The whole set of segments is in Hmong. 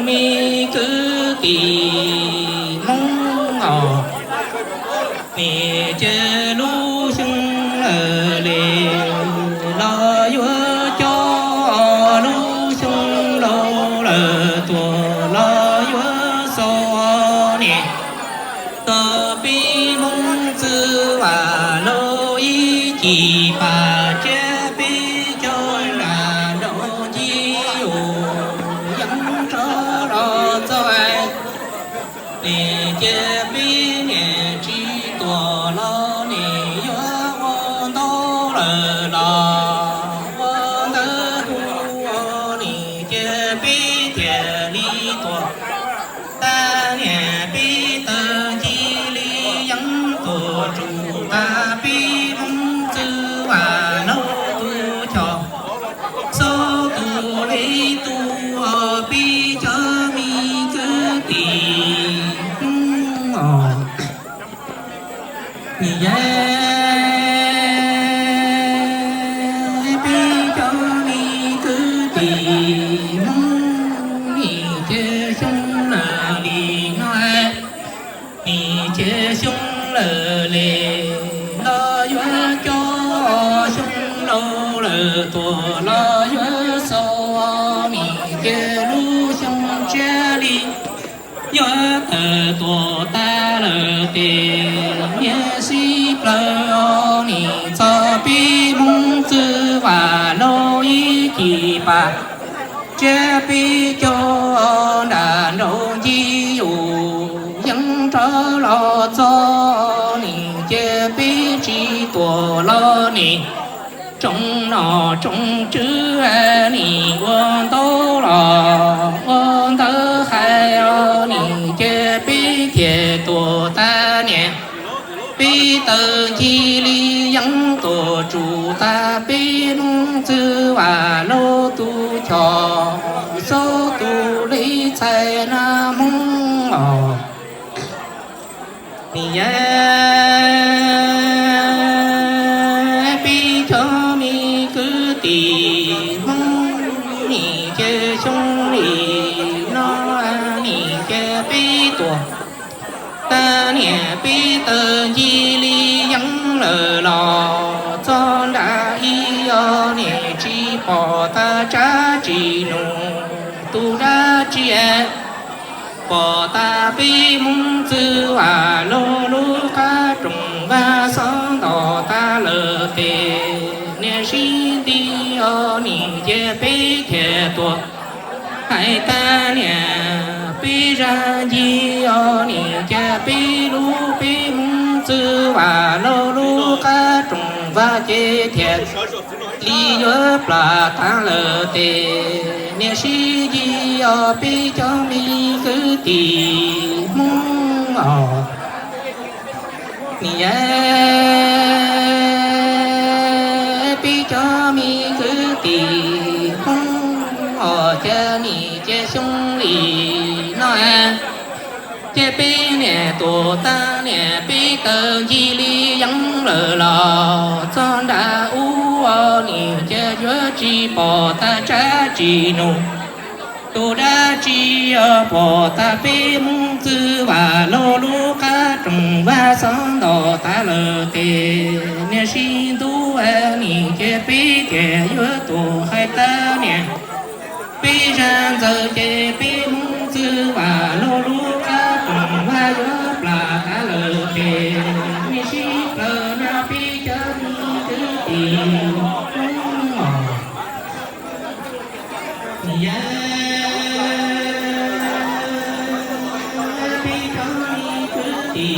Me kwv tij Hmoob os, nim ces lub xyoo lawm li, los yuav coj lub xyoo laus lawm tuaj los yuav xaus nim, txog peb Hmoob txwv vam laug ib cim pam, tsiab peb cov nram nraum ncig yus yeej rov los txog. Nim ces peb niam tsis tuaj los nim yuav ua ntau lawm los ua ntawv hu, nim ces peb thiaj li tuaj. Tag niam peb tawg ncig li yeeb tuaj tsum tag peb Hmoob txwv vam laug tus choj, xub tus li tus peb cov me kwv tij Hmoob os. Nim ces peb cov me kwv tij Hmoob, nim ces xyoo lawm li no, nim ces xyoo lawm li, los yuav coj xyoo laus lawm tuaj los yuav xaus, nim ces lub xyoo tsiab li yuav tawm tuaj tag lawm tes, niam sib plaws os nim txog peb Hmoob txwv vam laug ib cim pam, tsiab peb cov nram nraum ncig yus yeej rov los txog, nim ces peb tsis tuaj los nim tsoom nom tsoom tswv nim ua ntau los ua ntawv hais os, nim ces peb thiaj tuaj tag niam peb tawg ncig li yeeb tuaj tsum tag peb Hmoob txwv vam laug tus choj, xub tus li txhais nab Hmoob os. Nim ces peb cov me kwv tij Hmoob, nim ces xyoo li no, nim ces peb tuaj tag niam peb tawg ncig li yeeb lawm los txog nram ib os, nim tsis pom tag tsab tsis nug tus dab tsi pom tag peb Hmoob txwv vam laug lub qab rooj vag xob ntos tag lawm tes, niam sib nti os nim ces peb thiaj tuaj. Hais tag niam peb zaj ncig os nim ces peb lub peb Hmoob txwv vam laug lub qab rooj vag ces thiaj li yuav plam tag lawm tes, niam sib nti os peb cov me kwv tij Hmoob os. Nim ces peb cov me kwv tij Hmoob os, ces nim ces xyoo li no, ces peb niam tuaj tag niam peb tawg ncig li yeeb lawm los txog nram ub os, nim ces yuav tsis pom tag tsab tsis nug tus dab tsi os pom tag peb Hmoob txwv vam laug lub qab rooj vag xob ntos tag lawm tes, niam sib ntuj nim ces peb thiaj yuav tuaj. Hais tag niam peb zaj ntxawm ces peb Hmoob txwv vam laug lub qab rooj vag yuav plam tag lawm tes, niam sib plaws nab peb cov me kwv tij Hmoob os. Nim ces peb cov me kwv tij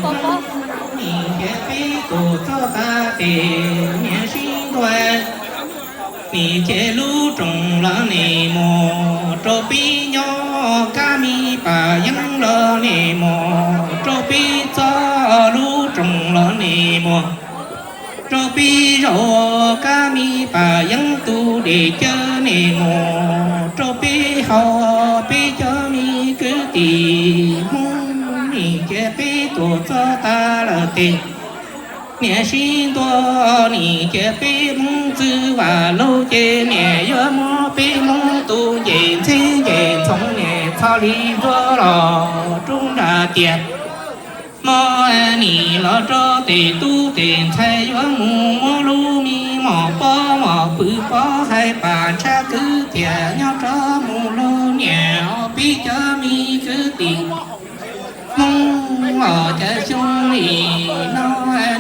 Hmoob, nim ces peb tuaj txog tag tes niam sib ntuj, nim ces lub rooj los nim mus rau peb nyob, kab me pam yeeb los nim mus rau peb txoj, lub rooj los nim mus rau peb zaum, kab me pam yeeb tus dej cawv nim mus rau peb haus, peb cov me kwv tij Hmoob, nim ces peb tuaj txog tag lawm tes, Niam sib ntuag nim cia peb Hmoob txwv vam laug ces niam yuav muab peb Hmoob tus ncej txheeb ncej ntxhoo niam txhos li ntuag los rub nra tias, mog nim los rau tes tub tes ntxhais yuav mus muab lub me mom pob mom pw pob hais pam tshaj kwv txhiaj nyob rov mus lug niam os peb cov me kwv tij Hmoob os. Cas xyoo li no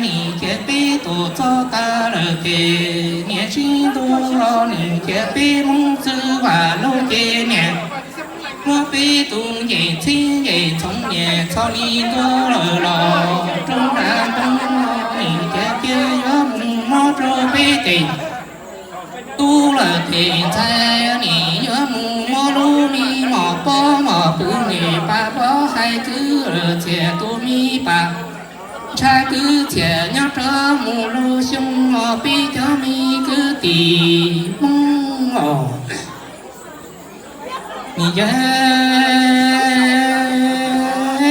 nim cia peb tuag txog tas lawm ces niam sib ntuag los nim cia peb Hmoob txwv vam laug ces niam muab peb tus ncej txheeb ncej ntxhoo niam txhos li ntuag lawm los rub nra ntoo nim cia cia yuav mus muab rau peb tes tub lawm tes ntxhais nim yuav mus muab lub me mom pob mom pw nim pam pob hais kwv txhiaj tus me pam tshaj kwv txhiaj nyob rov mus lug xyoo os peb cov me kwv tij Hmoob os. Nim yog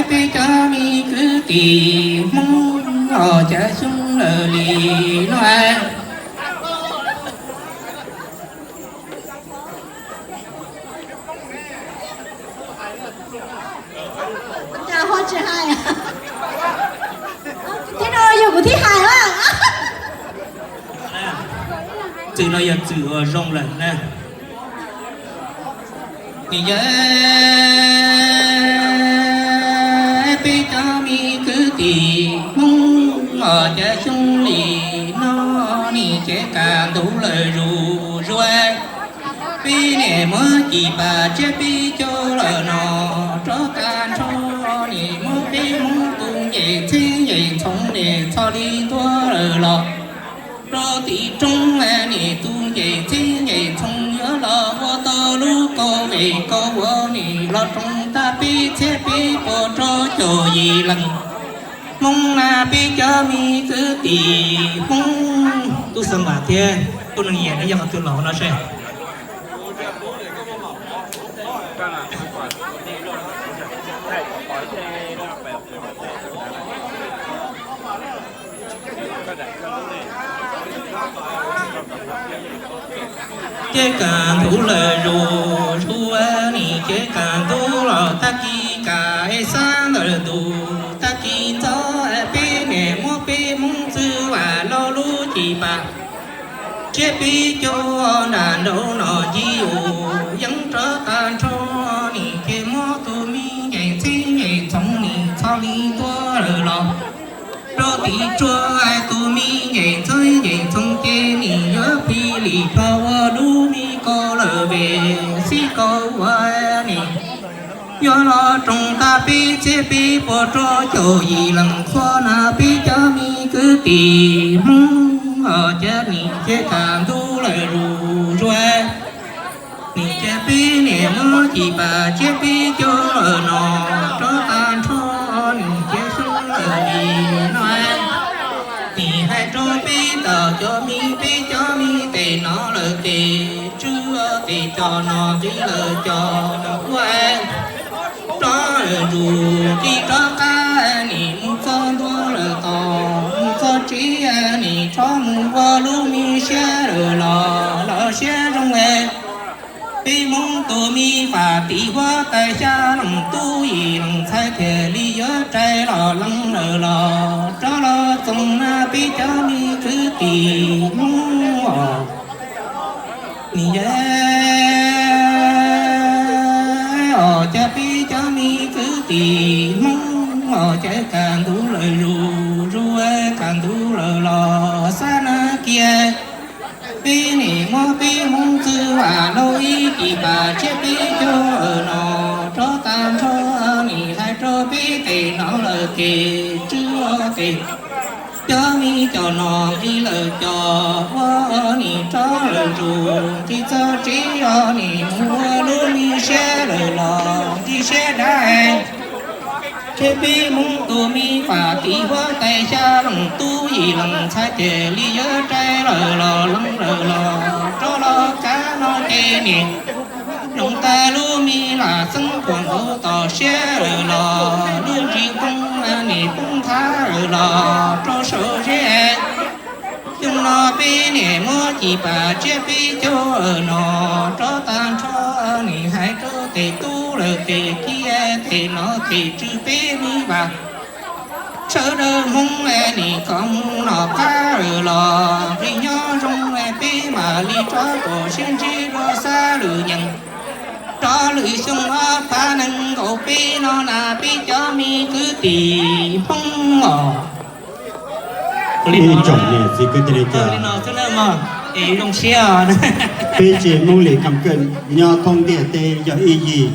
peb cov me kwv tij Hmoob os, cas xyoo lawm li no Cas ho tsis hais? Thiab no yog kuv thiaj hais a. Txwm no yog txwm uas zoo lawm na. Nim yog peb cov me kwv tij Hmoob os, cas xyoo li no nim ces kaj ntug lawm zuj zuag. Peb niam muab ci pas tsiab peb caug lawm no rov tag nrho nim muab peb Hmoob tus ncej txheeb ncej ntxhoo nim txhos li ntuag lawm los rau tim roob nim tus ncej txheeb ncej ntxhoo yuav los ua tau lub kaum vej kaum vuag nim los roos tag peb txhiab peb puas rau caum yim leej Hmoob na peb cov me kwv tij Hmoob. Tub Xeeb Vam thiab tub Neej Yias neb yog qhov twg los no seb. Ces kaj ntug lawm zuj zuag nim ces kaj ntug los tag kis kaj xab ntawm ntug tag kis ntxov peb niam muab peb Hmoob txwv vam laug lub ci pas tsiab peb caug nram nraud no ci yus yeeb rov tag nrho nim ces muab tus me ncej txheeb ncej ntxhoo nim txhos li ntuag lawm los rau tim tsuag tus me ncej txheeb ncej ntxhoo ces nim yuav pib li rho ua lub me kaum lawm vej xib kaum ua nim yuav los roos tag peb txhiab peb puas rau caum yim leej qhua na peb cov me kwv tij Hmoob os. Ces nim ces kaj ntug lawm zuj zuag nim ces peb niam muab ci pas tsiab peb caug lawm no rov tag nrho nim ces xyoo lawm li no nim hais rau peb tau cov me peb cov me tes no lawm tes tswv tes cov no nqi lawm cov ua rov lawm ntsuj ci rov qab nim mus txog ntua lawm tos mus txog tsev nim rov mus ua lub me siab lawm los los siab zoo es peb Hmoob tus me fam tim huab tais xya leej tub yim leej ntxhais thiaj li yuav rais los leej lawm los rov los txoos na peb cov me kwv tij Hmoob os. Nim yog os cov peb cov me kwv tij Hmoob os, ces kaj ntug lawm zuj zuag kaj ntug lawm los xab na kiag peb nim muab peb Hmoob txwv vam laug ib ci pas tsiab peb caug no rov tag nrho nim hais rau peb tes no lawm tes tswv tes cov me cov no nqi lawm cov ua nim rov lawm ntsuj ci txog tsev os nim mus ua lub me siab lawm los nqi siab dab Ces peb Hmoob tus me fam tim huab tais xya leej tub yim leej ntxhais thiaj li yuav rais lawm los leej lawm los rov los kav no ces nim noog tag lub me lam xeeb khuam nkaus tom siab lawm los lub ntsis poob nim poob nthav lawm los rau saum zeb Cim pam tsiab peb caug no, rov tag nrho nim hais rau tes tub lawm tes kiab tes no tes tswv peb me vas. Sawv daws Hmoob nim kom mus nom qab los nqi nyob zoo, peb mam li rov kom sib ntsib rau xab lwm nyeem. Rov lwm xyoo ob phav nees nkaum peb no na peb cov me kwv tij Hmoob os. Ib tsoom niam txiv kwv tij neej tsa, peb tsev Hmoob Lis Kam Kawm nyob thoob ntiaj teb yog ib yim.